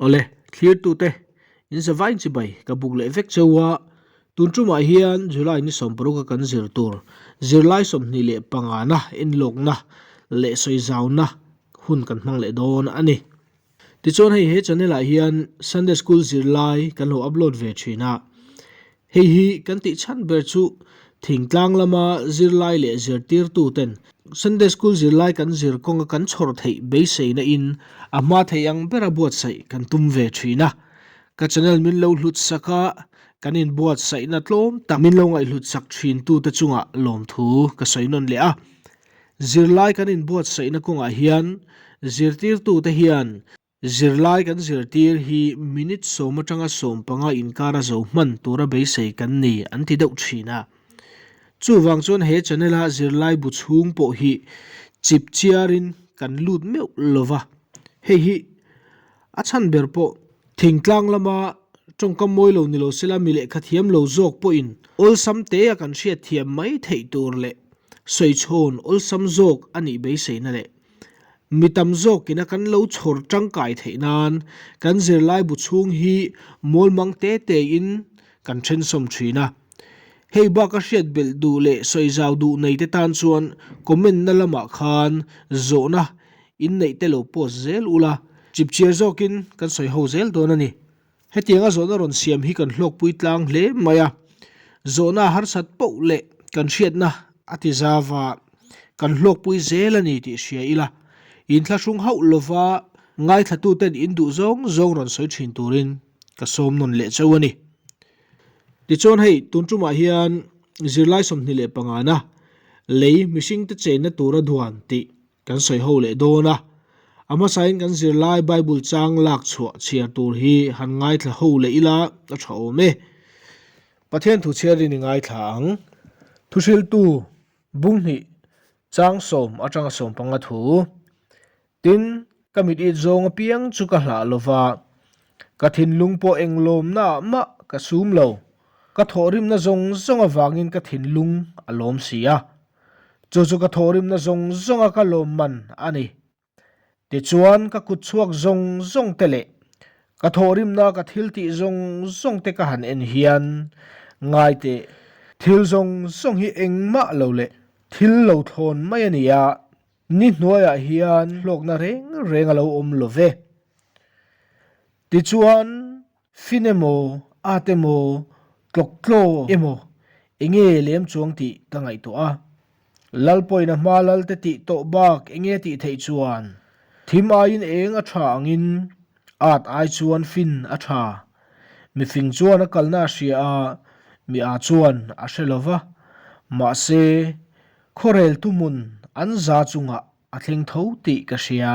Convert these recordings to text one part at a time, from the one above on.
Awle, thlirtute, in zavain chibai ka buk leh vek cheu a, tun tumah hian July ni 16 a kan zir tur zirlai 25 na enlawkna leh sawizauna hun kan hmang leh dawn a ni. Tichuan hei he channel ah hian Sunday School zirlai kan lo upload ve thin a, hei hi kan tih chhan ber chu thingtlang lama zirlai leh zirtirtu ten Sunday School zirlai kan zir kawnga kan chhawr theih beiseina in a hma thei ang bera buatsaih kan tum ve thin a, ka channel min lo hlut sak a, kan inbuatsaihna tlawm tak min lo ngaihhlut sak thin tute chungah lawmthu ka sawi nawn leh a. Zirlai kan inbuatsaihna kawngah hian zirtirtute hian zirlai kan zirtir hi minute sawm atanga 15 inkara zo hman tura beisei kan ni an ti deuh thin a. Chuvang chuan he channel-a zirlai bu chhung pawh hi chip chiarin kan lut meuh lova, hei hi a chhan ber pawh thingtlang lama tawngkam mawi lo ni lo sela mi lehkha thiam lo zawk pawhin awlsam te a kan hriatthiam mai theih tur leh sawichhawn awlsam zawk a nih beiseina leh mi tam zawkina kan lo chhawr tangkai theih nan kan zirlai bu chhung hi mawlmang te tein kan thensawm thin a. Hei bak a hriat belh duh leh sawizau duh nei te tan chuan comment na lamah khan zawhna inneih te lo post zel ula, chipchiar zawkin kan sawi ho zel dawn a ni. Hetianga zawhna rawn siam hi kan hlawkpui tlang hle mai a, zawhna a harsat poh leh kan hriatna a ti zau a, kan hlawkpui zel a ni tih hria ila, inthlahrung hauh lova ngaithlatuten in duh zawng zawng rawn sawi thin turin ka sawm nawn leh chauh a ni. Tichuan hei, tun tumah hian zirlai 25 na lei mihringte chenna tura duan tih Kan sawi ho leh dawn a, a hmasain kan zirlai Bible chang lak chhuah chhiar tur hi han ngaithla ho leh ila a tha awm e. Pathian thu chhiarin i ngaithla ang. Thuhriltu Bunghnih chang sawm atanga 15 thu. Tin, ka mit it zawng apiang chu ka hlah lo va, ka thinlung pawh eng lawmnaah mah ka sum lo. Ka thawhrimna zawng zawng avangin ka thinlung a lawm si a. Chu chu ka thawhrimna zawng zawnga ka lawmman a ni. Tichuan ka kut chhuak zawng zawng te leh ka thawhrimna ka thil tih zawng zawng te ka han en hian ngai teh. Thil zawng zawng hi engmah lo leh thil lo thlawn mai a ni a, ni hnuaiah hian hlawkna reng reng a lo awm lo ve. Tichuan Fin emaw, at emaw, tlawk tlaw emaw, enge lem chuang tih ka ngaihtuah a. Lal pawhin a hma lal te tih tawh bak enge tih theih chuan thim aiin eng a tha angin at ai chuan fin a tha. Mifing chuan a kalna a hria a, mi a chuan a hre lo va. Mahse, khuarel thuhmun an za chungah a thleng tho tih ka hria.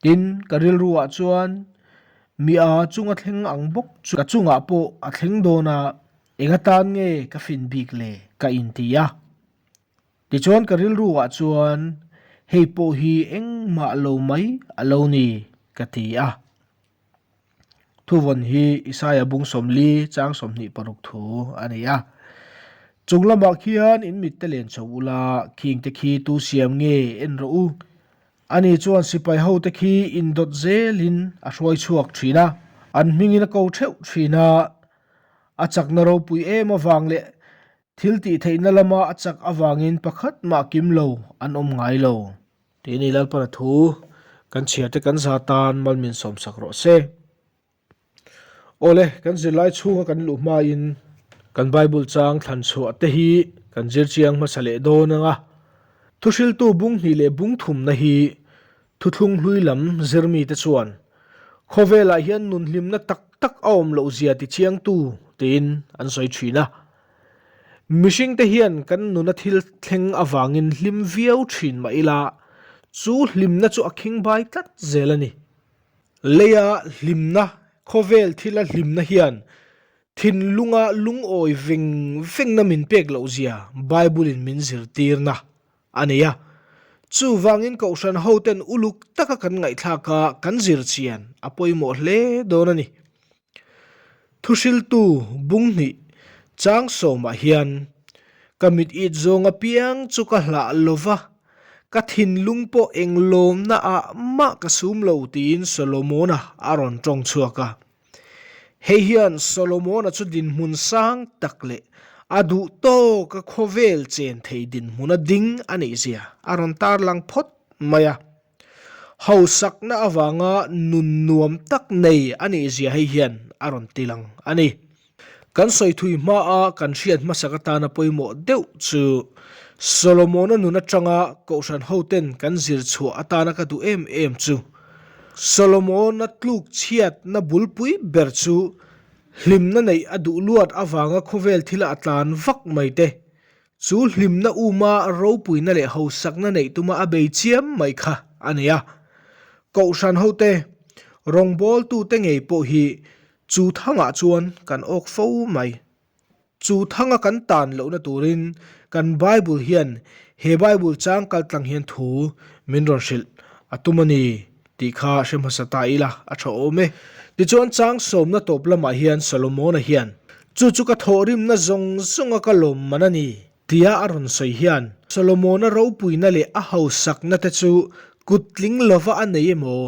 Tin, ka rilruah chuan mi a chunga thleng ang bawk chu ka chungah pawh a thleng dawn a, eng atan nge ka fin bik le ka inti a. Tichuan ka rilruah chuan hei pawh hi engmah lo mai a lo ni ka ti a. Thuvawn hi Isaia bung 40 chang 26 thu a ni a. Chung lamah khian in mitte len chho ula, khingte khi tu siam nge en rawh u. Ani chuan sipai hote khi indawt zelin a hruai chhuak thin a, an hmingin a ko theuh thin a. A chakna ropui em avang leh thil tih theihna lama a chak avangin pakhat mah kim lo an awm ngai lo. Tih ni Lalpana thu kan chhiar te kan za tan mal min sawmsak rawh se. Awle, kan zirlai chhunga kan luh hmain kan Bible chang thlan chhuah te hi kan zir chiang hmasa leh dawn ang a. Thuhriltu bung hnih leh bung thumna hi thuthlung hlui lam zirmi te chuan khawvelah hian nun hlimna tak tak a awm loh zia ti chiangtu tiin an sawi thin a. Mihring te hian kan nuna thil thleng avangin hlim viau thin mah ila chu hlimna chu a khingbai tlat zel a ni. Leia hlimna, khawvel thila hlimna hian thinlunga lungawi veng vengna min pek loh zia Bible-in min zirtirna a nei a. Chuvangin Kohhran hoten uluk taka kan ngaihthlak a, kan zir chian a pawimawh hle dawn a ni. Thuhriltu bung hnih chang sawmah hian, Ka mit it zawng apiang chu ka hlah lo va. Ka thinlung pawh eng lawmna ah mah ka sum lo tiin Solomona a rawn tawng chhuak a. Hei hian Solomona chu dinhmun sang tak leh a duh tawka khawvel chen thei dinhmuna ding a nih zia a rawn tarlang phawt mai a. Hausakna avanga nun nuam tak nei a nih zia hei hian a rawn tilang a ni. Kan sawi thui hmaa kan hriat hmasak atana pawimawh deuh chu Solomona nun atanga Kohhran hoten kan zir chhuah atana ka duh em em chu Solomona tluk chhiatna bulpui ber chu hlimna neih a duh luat avanga khawvel thila a tlan vak mai te Chu hlimna uma ropuina leh hausakna neih tuma a bei chiam mai kha a nei a. Kohhran hote, rawngbawltute ngei pawh hi chu thangah chuan kan awk fo mai. Chu thanga kan tan lohna turin kan Bible hian he Bible chang kaltlang hian thu min rawn hrilh a tum a ni tih kha hre hmasa ta ila a tha awm e. Tichuan chang sawmna tawp lamah hian Solomona hian, Chu chu ka thawhrimna zawng zawnga ka lawmman a ni, tia a rawn sawi hian Solomona ropuina leh a hausakna te chu kut tling lova a nei emaw,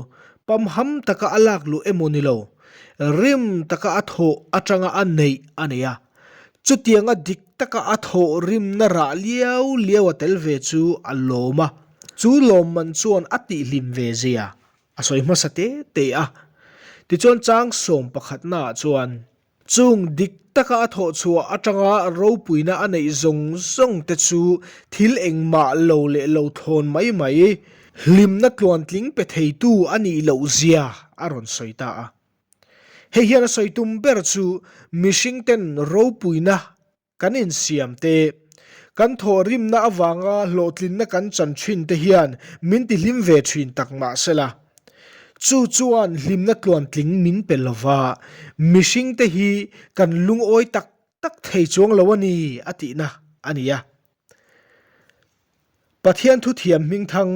pamham taka a lak luh emaw ni lo, rim taka a thawh atanga a neih a nei a. Chutianga dik taka a thawhrimna rah liau liau a tel ve chu a lawm a. Chu lawmman chuan a tihhlim ve zia a sawi hmasa te te a. Tichuan chang sawm pakhatnaah chuan chung dik taka a thawh chhuah atanga ropuina a neih zawng zawng te chu thil engmah lo leh lo thawn mai mai hlimna tluantling pe theitu a nih loh zia a rawn sawi ta a. Hei hian a sawi tum ber chu mihring ten ropuina Kan insiam te, kan thawhrimna avanga hlawhtlinna kan chan thin te hian min tihlim ve thin tak mah sela, chu chuan hlimna tluantling min pe lova, mihring te hi kan lungawi tak tak thei chuang lo a ni a tihna a ni a. Pathian thuthiam hmingthang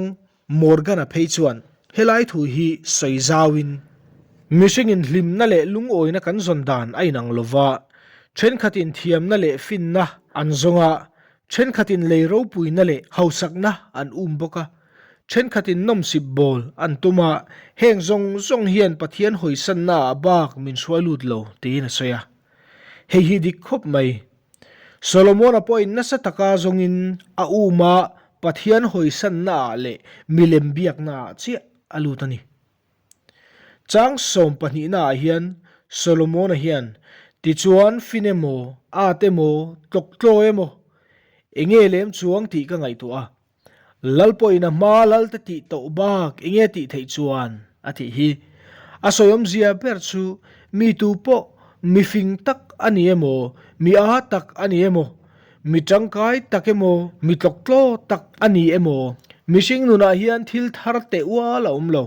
Morgan-a phei chuan helai thu hi sawi zauin, Mihringin hlimna leh lungawina kan zawn dan a inang lo va, thenkhatin thiamna leh finna an zawng a, thenkhatin lei ropuina leh hausakna an um bawk a, thenkhatin nawmsip bawl an tum a, heng zawng zawng hian Pathian hawisannaah bak min hruai lut lo, tiin a sawi a. Hei hi dik khawp mai. Solomona pawhin nasa taka zawngin a um a, Pathian hawisannaah leh milem biaknaah chiah a lut a ni. Chang sawm pahnihnaah hian Solomona hian, Tichuan fin emaw, at emaw, tlawktlaw emaw, enge lem chuang tih ka ngaihtuah a. Lal pawhin a hma lal te tih tawh bak enge tih theih chuan a tih hi. A sawi awmzia ber chu mi tu pawh mi fing tak a ni emaw, mi a tak a ni emaw, mi tangkai tak emaw, mi tlawktlaw tak a ni emaw, mihring nunah hian thil thar teh ual a awm lo.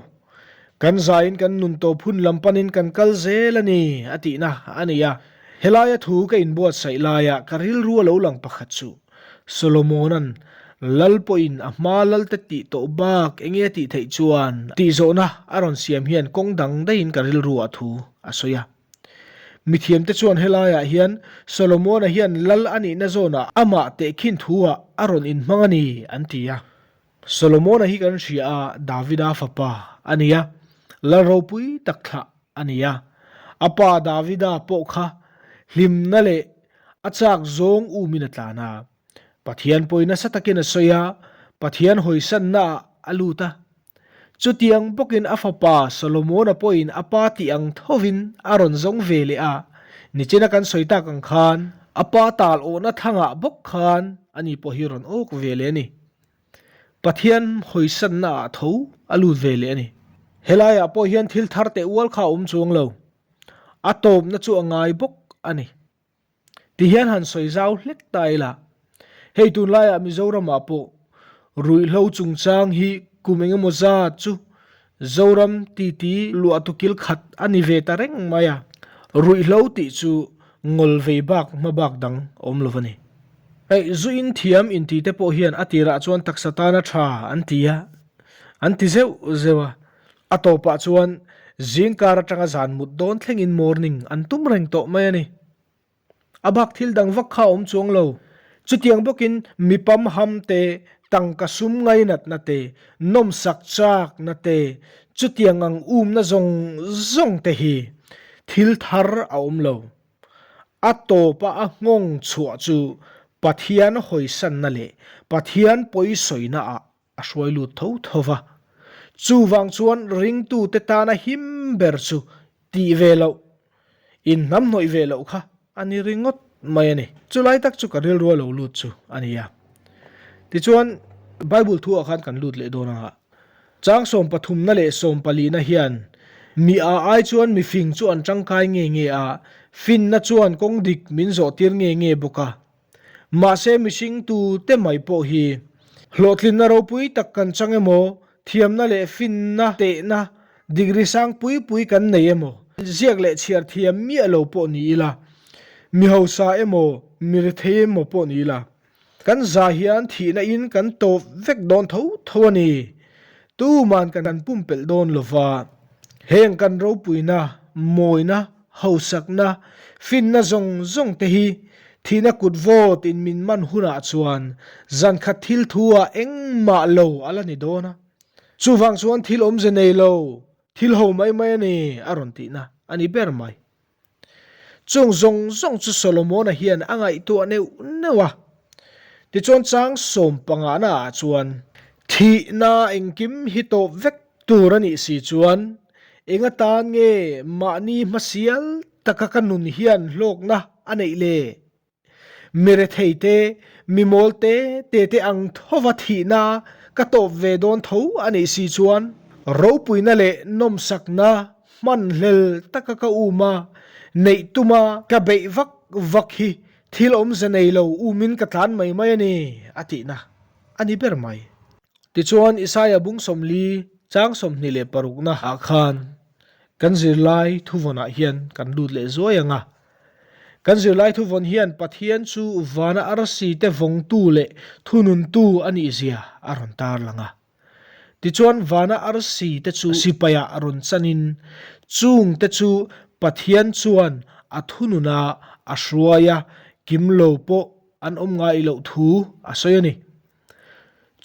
Kan zaiin kan nun tawp hun lam panin kan kal zel a ni a tihna a ni a. Helaia thu ka inbuatsaih laia ka rilru a lo lang pakhat chu. Solomona'n Lal pawhin a hma Lalte tih tawh bak enge a tih theih chuan tih zawhna a rawn siam hian kawng dang daihin ka rilru ah thu a sawi a. Mithiamte chuan helaiah hian Solomona hian Lal a nihna zawnah amah tehkhin thu ah a rawn inhmang a ni an ti a. Solomona hi kan hria a, Davida fapa a ni a, Lal ropui tak thlah a ni a. A pa Davida pawh kha hlimna leh a chak zawng umin a tlan a. Pathian pawi nasa takin a sawi a, Pathian hawisanna ah a lut a. Chutiang bawkin a fapa Solomona pawhin a pa tih ang thovin a rawn zawng ve leh a, nichina kan sawi tak ang khan a pa tal awhna thlangah bawk khan ani pawh hi rawn awk ve leh a ni. Pathian hawisanna ah tho a lut ve leh a ni. Helaiah pawh hian thil thar teh ual kha a awm chuang lo. A tawpna chu a ngai bawk a ni. Ti hian han sawi zau hlek ta ila, hei tunlaiah Mizoramah pawh ruihhlo chungchang hi kum engemaw zat chu Zoram titi luahtu kil khat a ni ve ta reng mai a, ruihhlo tih chu ngawl vei bak hma bak dang a awm lo a ni. Hei zu in thiam inti te pawh hian a tirah chuan taksa tana tha an ti a, an ti zeuh zeuh a, A tawpah chuan zingkar atanga zan mut dawn thlengin morning an tum reng tawh mai a ni. A bak thil dang vak kha a awm chuang lo. Chutiang bawkin mi pam ham te, Tangka sum ngainatna te, nawmsak chakna te, chutiang ang umna zawng zawng te hi thil thar a awm lo. A tawpa a nghawng chhuah chu Pathian hawisanna leh Pathian pawisawina ah a hruai lut tho tho va. Chuvang chuan ringtute tana him ber chu tih ve loh, inhnamhnawih ve loh kha a ni ringawt mai a ni. Chulai tak chu ka rilru a lo lut chu a ni a. Tichuan, Bible thuah khan kan lut leh dawn anga, chang sawmpathumna leh sawmpalina hian mi a ai chuan mifing chu an tangkai nge nge a, finna chuan kawng dik min zawhtir nge nge bawk a. Mahse mihring tu te mai pawh hi hlawhtlinna ropui tak kan chang emaw, thiamna leh finna tehna degree sang pui pui kan nei emaw, ziak leh chhiar thiam miah lo pawh ni ila, mi hausa emaw, mi rethei emaw pawh ni ila, kan za hian thihna in kan tawp vek dawn tho tho a ni. Tuman kan pumpelh dawn lova, heng kan ropuina, mawina, Hausakna, finna zawng zawng te hi thihna kut vawt in min man hunah chuan zankhat thil thu ah engmah lo a la ni dawn a. Chuvang chuan thil awmze nei lo, thil ho mai mai a ni a rawn tihna a ni ber mai. Chung zawng zawng chu Solomona hian a ngaihtuah neuh neuh a. Tichuan chang sawm pangahna ah chuan thihna engkim hi tawp vek tur a nih si chuan Eng atan nge mahni hmasial taka ka nun hian hlawkna a neih le? Mi rethei te, mi mawl te te te ang thova thihna ka tawp ve dawn tho a nih si chuan ropuina leh nawmsakna hmanhlel taka ka um a, neih tuma ka beih vak vak hi thil awmze nei lo umin ka tlan mai mai a ni a tihna a ni ber mai. Tichuan, Isaia bung 40 chang 26 na ah khan kan zirlai thuvawnah hian kan lut leh zuai ang a. Kan zirlai thuvawn hian Pathian chu vana arsi te vawngtu leh thununtu a nih zia a rawn tarlang a. Tichuan, vana arsi te chu sipaiah rawn chanin chung te chu Pathian chuan a thununa a hruai a, kim lo pawh an awm ngai loh thu a sawi a ni.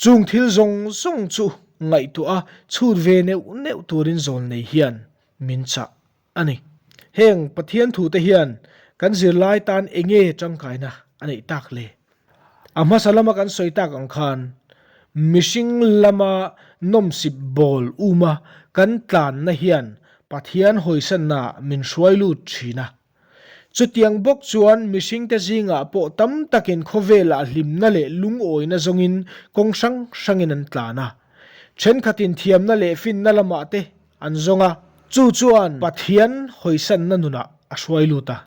Chung thil zawng zawng chu ngaihtuah a chhut ve neuh neuh turin zawlnei hian min chah a ni. Heng Pathian thute hian kan zirlai tan enge tangkaina a neih tak le? A hmasa lama kan sawi tak ang khan mihring lama nawmsip bawl uma kan tlanna hian Pathian hawisanna min hruai lut thin a. Chutiang bawk chuan mihringte zingah pawh tam takin khawvelah hlimna leh lungawina zawngin kawng hrang hrangin an tlan a. Thenkhatin thiamna leh finna lamah te an zawng a, chu chuan Pathian hawisanna nunah a hruai lut a.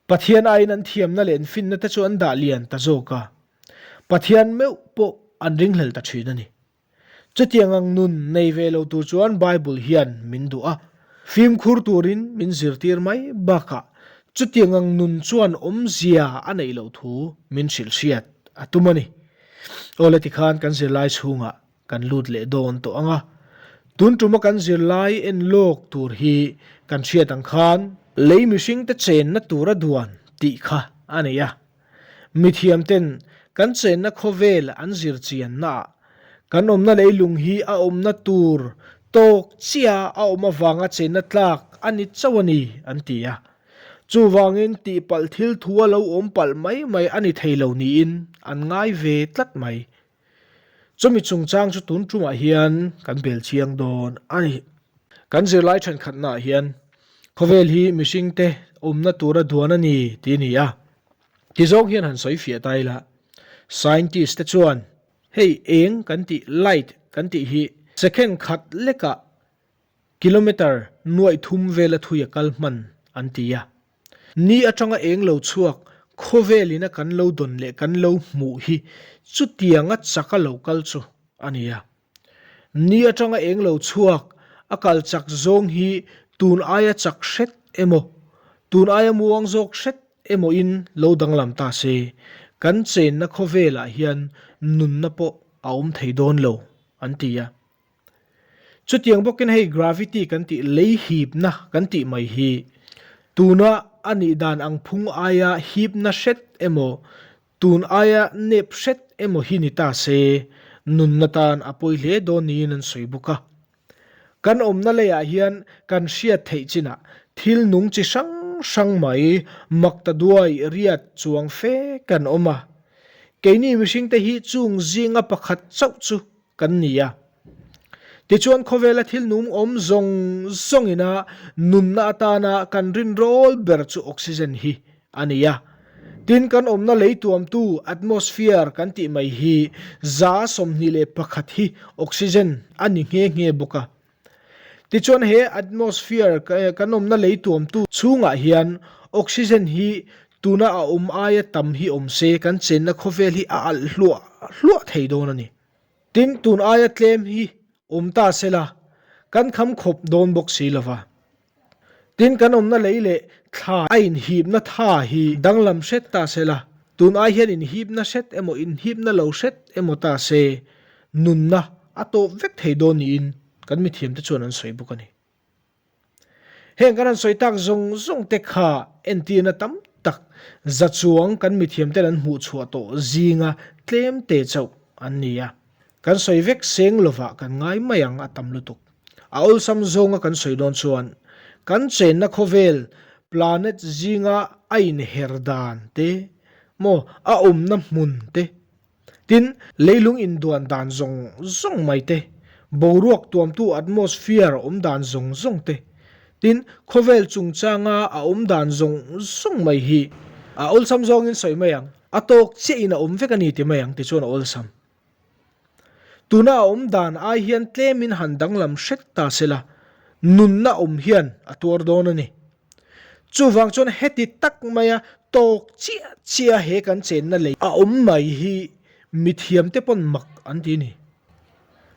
Pathian aiin an thiamna leh an finna te chu an dah lian ta zawk a, Pathian meuh pawh an ringhlel ta thin a ni. Chutiang ang nun nei ve lo tur chuan Bible hian min duh a, fimkhur turin min zirtir mai bakah chutiang ang nun chuan awmzia a neih loh thu min hrilh hriat a tum a ni. Awle tikhan kan zirlai chhungah kan lut leh dawn tawh ang a, tun tuma kan zirlai en lawk tur hi kan hriat ang khan lei mihringte chenna tura duan tih kha a nei a. Mithiamten kan chenna khawvel an zir chiannaah kan awmna leilung hi a awmna tur tawk chiah a awm avanga chenna tlak a ni chauh a ni an ti a. Chuvangin tihpalh thil thu a lo awm palh mai mai a ni thei lo niin an ngai ve tlat mai. Chumi chungchang chu tun tumah hian kan bel chiang dawn a ni. Kan zirlai thenkhatnaah hian khawvel hi mihringte awmna tura duan a ni tih a ni a. Tizawng hian han sawi fiah ta ila, scientist te chuan hei eng kan tih light kan tih hi second khat lekah kilometer nuaih thum vela thui a kal hman an ti a. Ni atanga eng lo chhuak khawvel ina kan lo dawn leh kan lo hmuh hi chutianga chaka lo kal chu a ni a. Ni atanga eng lo chhuak a kal chak zawng hi tun aia chak hret emaw, tun aia muang zawk hret emaw in lo danglam ta se, kan chenna khawvelah hian nunna pawh a awm thei dawn lo an ti a. Chutiang bawkin hei gravity kan tih lei hipna kan tih mai hi tuna a nih dan ang phung aia hipna hret emaw. Tun aia nep hret emaw hi ni ta se, nunna tan a pawi hle dawn niin an sawi bawk a. Kan awmna leiah hian kan hriat theih chinah thil nung chi hrang hrang mai mak ta duai riat chuang fe kan awm a. Keini mihringte hi chung zinga pakhat chauh chu kan ni a. Tichuan khawvela thil nung awm zawng zawngina nunna atana kan rinrawl ber chu oxygen hi a ni a. Tin, kan awmna lei tuamtu, atmosphere, kan tih mai hi 21% hi oxygen a ni nghe nghe bawk a. Tichuan he atmosphere kan awmna lei tuamtu chhungah hian oxygen hi tuna a awm aia tam hi awm se kan chenna khawvel hi a alh hluah hluah thei dawn a ni. Tin, tun aia tlem hi awm ta sela kan kham khawp dawn bawk si lova. Tin, kan awmna lei leh thla a inhipna tha hi danglam hret ta se la, tun ai hian inhipna hret emaw inhipna lo hret emaw ta se, nunna a tawp vek thei dawn niin kan mithiamte chuan an sawi bawk a ni. Heng kan han sawi tak zawng zawng te kha entirna tam tak za chuang kan mithiamten an hmuh chhuah tawh zinga tlem te chauh an ni a. Kan sawi vek seng lovah kan ngai mai ang a tam lutuk. A awlsam zawnga kan sawi dawn chuan kan chenna khawvel planet zinga a inher dan te maw a awmna hmun te, tin leilung induan dan zawng zawng mai te, boruak tuamtu atmosphere awm dan zawng zawng te, tin khawvel chungchanga a awm dan zawng zawng mai hi a awlsam zawngin sawi mai ang, a tawk chiahin a awm vek a ni ti mai ang tichuan a awlsam. Tuna a awm dan ai hian tlemin han danglam hret ta se la, nunna awm hian a tuar dawn a ni. Chuvang chuan heti tak maia tawk chiah chiah he kan chenna lei a awm mai hi mithiamte pawn mak an ti a ni.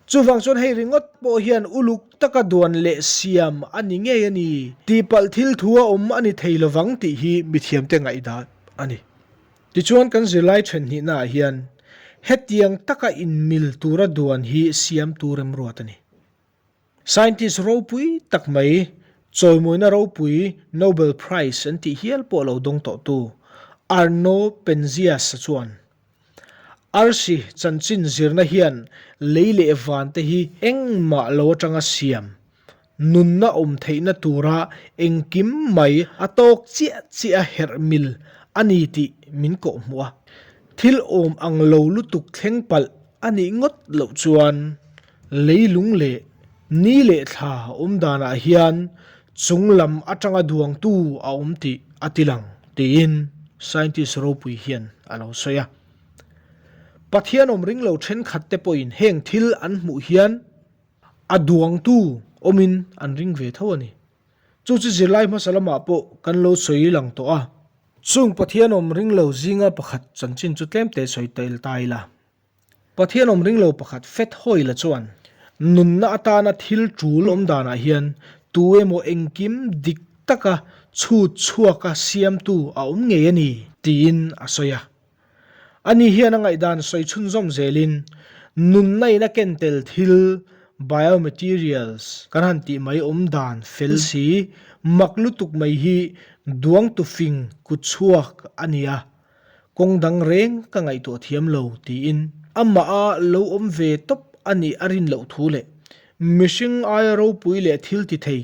Chuvang chuan hei ringawt pawh hian uluk taka duan leh siam a ni ngei a ni tihpalh thil thu a awm a ni thei lovang tih hi mithiamte ngaihdan a ni. Tichuan kan zirlai thenhnihnaah hian hetiang taka inmil tura duan hi siamtu remruat a ni. Scientist ropui tak mai, chawimawina ropui Nobel Prize an tih hial pawh lo dawng tawhtu Arno Penzias-a chuan, Arsi chanchin zirna hian lei leh vante hi engmah lo atanga siam Nunna awm theihna tura engkim mai a tawk chiah chiah a herh mil a ni tih min kawhhmuh a. Thil awm ang lo lutuk thleng palh a nih ngawt loh chuan leilung leh ni leh thla awm danah hian chung lam atanga duangtu a awm tih a ti lang tiin scientist ropui hian a lo sawi a. Pathian awm ring lo thenkhat te pawhin heng thil an hmuh hian A duangtu awmin an ring ve tho a ni. Chu chu zirlai hmasa lamah pawh kan lo sawi lang tawh a. Chung Pathian awm ring lo zinga pakhat chanchin chu tlemte sawi tel ta ila. Pathian awm ring lo pakhat Fed Hoyle-a chuan, Nunna atana thil tul awm danah hian tu emaw engkim dik taka chhut chhuaka siamtu a awm ngei a ni, tiin a sawi a. Ani hian a ngaihdan sawi chhunzawm zelin, nunna in a ken tel thil, biomaterials, kan han tih mai awm dan fel si, mak lutuk mai hi duangtu fing kut chhuak a ni a, kawng dang reng ka ngaihtuah thiam lo tiin amah a lo awm ve tawp a nih a rin loh thu leh mihring aia ropui leh thil ti thei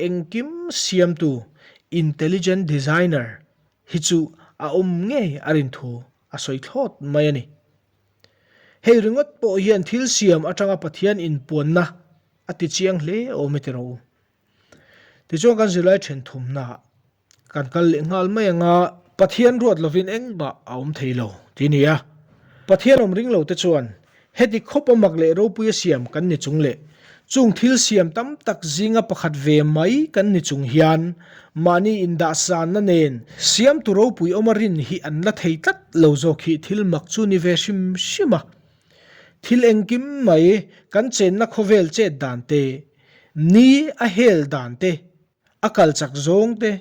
engkim siamtu, intelligent designer, hi chu a awm ngei a rin thu a sawi thlawt mai a ni. Hei ringawt pawh hian thil siam atanga Pathian inpuanna a ti chiang hle awm e ti rawh u. Tichuan kan zirlai then thumnaah kan kal leh nghal mai anga Pathian ruat lovin engmah a awm thei lo ti a ni a. Pathian awm ring lo te chuan Heti khawp a mak leh ropui a siam kan ni chung leh chung thil siam tam tak zinga pakhat ve mai kan ni chung hian mahni indahsanna nen siamtu ropui awma rin hi an la thei tlat lo zawk hi thil mak chu ni ve hrim hrim a. Thil engkim mai kan chenna khawvel chet dan te, ni a hel dan te, A kal chak zawng te,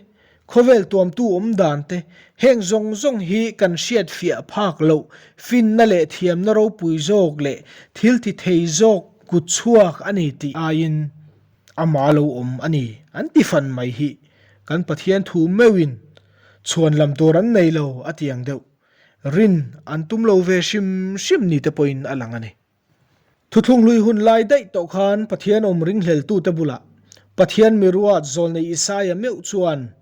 khawvel tuamtu awm dan te, heng zawng zawng hi kan hriat fiah phak loh finna leh thiamna ropui zawk leh thil ti thei zawk kut chhuak a ni tih aiin ama lo awm a ni an ti fan mai hi kan Pathian thu meuhin chhuan lam tur an nei lo a ti ang deuh. Rin an tum lo ve hrim hrim ni te pawhin a lang a ni. Thuthlung hlui hun lai daih tawh khan Pathian awm ringhleltute bulah Pathian miruat zawlnei Isaia meuh chuan,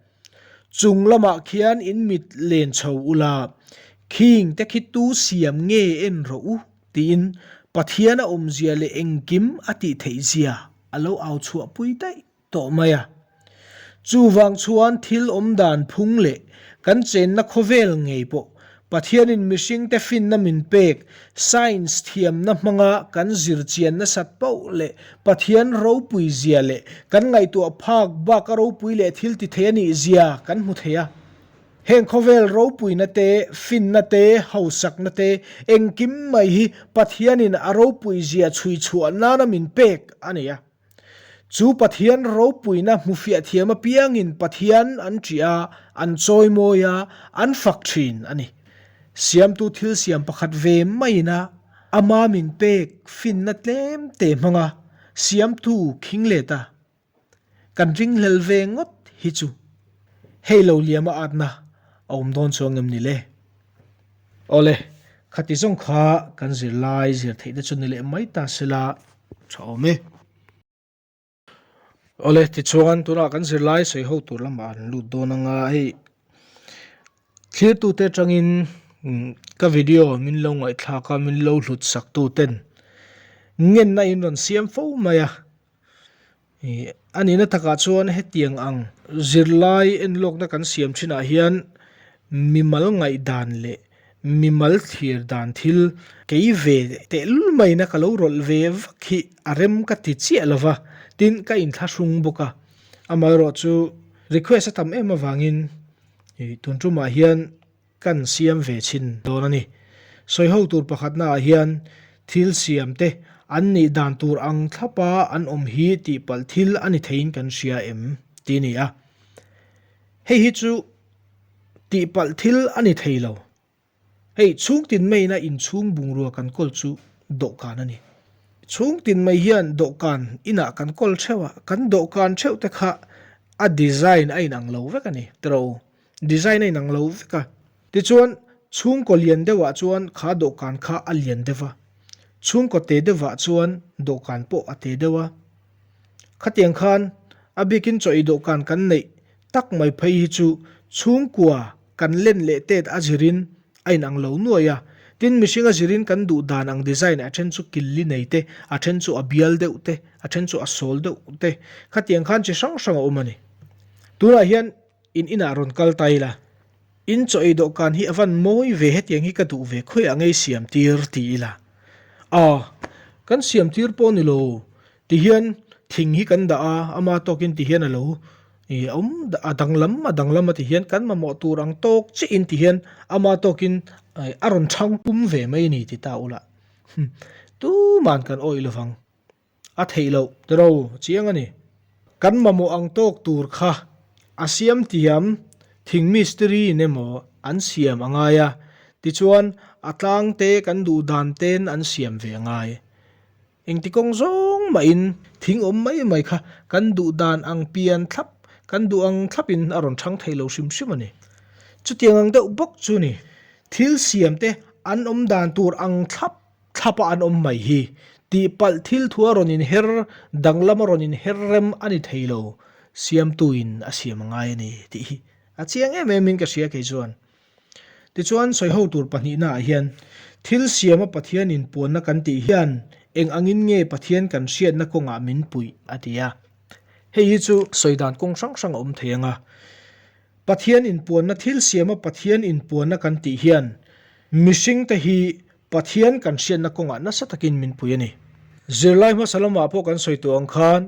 Chung lamah khian in mit len chho ula, khing te khi tu siam nge en rawh u, tiin Pathian a awmzia leh engkim a tih theihzia a lo au chhuahpui daih. tawh mai a. Chuvang chuan thil awm dan phung leh kan chenna khawvel ngei pawh Pathianin mihringte finna min pek, science thiamna hmanga kan zir chian nasat poh leh Pathian ropui zia leh kan ngaihtuah phak bak a ropui leh thil ti thei a nih zia kan hmu thei a. Heng khawvel ropuina te, finna te, hausakna te, engkim mai hi Pathianin a ropui zia chhui chhuah nana min pek a ni a. Chu Pathian ropuina hmufiah thiam apiangin Pathian an ṭih a, an chawimawi a, an fak ṭhin a ni. Siamtu thil siam pakhat ve maiin a, ama min pek finna tlem te hmanga siamtu khing let a, kan ringhlel ve ngawt hi chu hei lo liama atna a awm dawn chuang em ni le? Awle, khati zawng kha kan zirlai zir theihna chu ni leh mai ta sela tha awm e. Awle, tichuan tunah kan zirlai sawi ho tur lamah an lut dawn anga hei thlirtute atangin ka video min lo ngaihthlak a min lo hlut sak tu ten ngenna in rawn siam fo mai a. Ih a nihna takah chuan hetiang ang zirlai enlawkna kan siam thinah hian mimal ngaihdan leh mimal thlir dan thil kei ve tehlul maina ka lo rawlh ve vak hi a rem ka ti chiah lo va, tin ka inthlahrung bawk a. Amaherawhchu request a tam em avangin ih tun tumah hian Kan siam ve chhin dawn a ni. Sawi ho tur pakhatna ah hian thil siam te an nih dan tur ang thlapa an awm hi tihpalh thil a ni theiin kan hria em tih a ni a. Hei hi chu tihpalh thil a ni thei lo. Hei chhungtin maina inchhung bungrua kan kawl chu dawhkan a ni. Chhungtin mai hian dawhkan inah kan kawl theuh a, kan dawhkan theuh te kha a design a inang lo vek a ni tiraw u. Design a inang lo vek a. Tichuan, chhungkaw lian deuhah chuan kha dawhkan kha a lian deuh a. Chhungkaw te deuhah chuan dawhkan pawh a te deuh a. Khatiang khan a bikin chaw ei dawhkan kan neih tak mai phei hi chu chhungkua kan len leh tet a zirin a inang lo nuai a. Tin, mihring a zirin kan duh dan ang design a then chu killi nei te, a then chu a bial deuh te, a then chu a sawl deuh te. Khatiang khan chi hrang hrang a awm a ni. Tunah hian In inah rawn kal ta ila, in chaw ei dawhkan hi a van mawi ve hetiang hi ka duh ve khawiah ngei siam tir ti ila. Aw, kan siam tir pawh ni lo, ti hian thing hi kan dah a, ama tawkin ti hian a lo i awm a danglam a danglam a ti hian kan mamawh tur ang tawk chiah in ti hian ama tawkin a rawn chhang pum ve mai a ni ti ta ula. Tuman kan awih lovang. A theih loh tiro chiang a ni. Kan mamawh ang tawk tur kha a siam tiam thing mistiri in emaw an siam a ngai a, tichuan a tlang te kan duh dan ten an siam ve a ngai. Engti kawng zawng mahin thing awm mai mai kha kan duh dan ang pian thlap, kan duh ang thlap in a rawn chhang thei lo hrim hrim a ni. Chutiang ang deuh bawk chu ni thil siam te an awm dan tur ang thlap Thlapa an awm mai hi tihpalh thil thu a rawn inher danglam a rawn inher rem a ni thei lo, siamtuin a siam a ngai a ni tih hi a chiang em em in ka hria kei chuan. Tichuan sawiho tur pahnihna ah hian thil siama Pathian inpuanna kan tih hian eng angin nge Pathian kan hriatna kawngah min puih a ti a. Hei hi chu sawi dan kawng hrang hrang a awm thei ang a. Pathian inpuanna thil siama Pathian inpuanna kan tih hian mihringte hi Pathian kan hriatna kawngah nasa takin min pui a ni. Zirlai hmasa lamah pawh kan sawi tawh ang khan,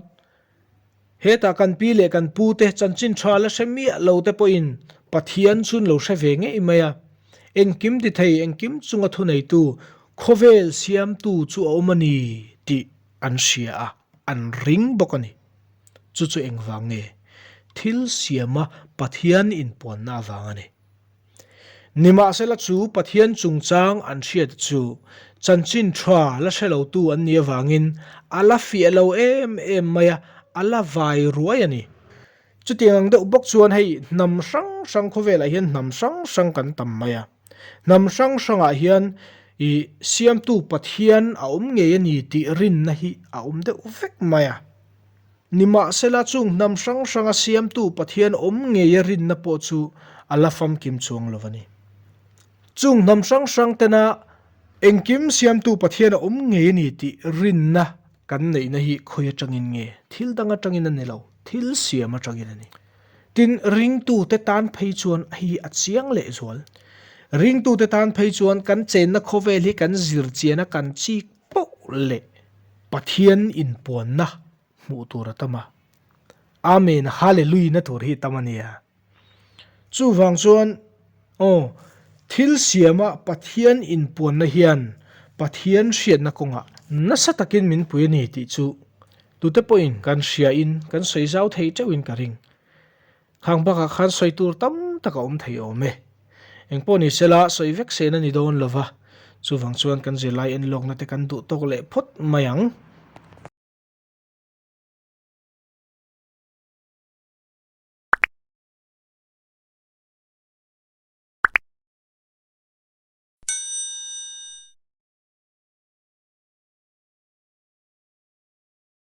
hetah kan pi leh kan pu te chanchin tha la hre miah lo te pawhin Pathian chu an lo hre ve ngei mai a. Engkim ti thei, engkim chunga thuneitu, khawvel siamtu chu a awm a ni tih an hria a, an ring bawk a ni. Chu chu engvang nge? Thil siama Pathian inpuanna avang a ni. Nimahsela chu Pathian chungchang an hriat chu chanchin tha la hre lotu an nih avangin a la fiah lo em em mai a, a la vai ruai a ni. Chutiang ang deuh bawk chuan hei hnam hrang hrang khawvelah hian hnam hrang hrang kan tam mai a. Hnam hrang hrangah hian i Siamtu Pathian a awm ngei a ni tih rinna hi a awm deuh vek mai a. Nimahsela chung hnam hrang hranga Siamtu Pathian awm ngei a rinna pawh chu a la famkim chuang lo a ni. Chung hnam hrang hrang tena engkim Siamtu Pathian a awm ngei a ni tih rinna kan neihna hi khawi atangin nge? Thil dang atangin a ni lo, thil siam atangin a ni. Tin, ringtute tan phei chuan hei hi a chiang lehzual. Ringtute tan phei chuan kan chenna khawvel hi kan zir chiana kan chik poh leh Pathian inpuanna hmuh tur a tam a. Amen, Hallelujah na tur hi tam a nia. Chuvang chuan, aw, thil siama Pathian inpuanna hian Pathian hriatna kawngah nasa takin min pui a ni tih chu Tute pawhin kan hriain kan sawi zau thei teuhin ka ring. Khang bakah khan sawi tur tam tak a awm thei awm e. Engpawh ni sela sawi vek sen a ni dawn lo va, chuvang chuan kan zirlai enlawkna te kan duh tawk leh phawt mai ang.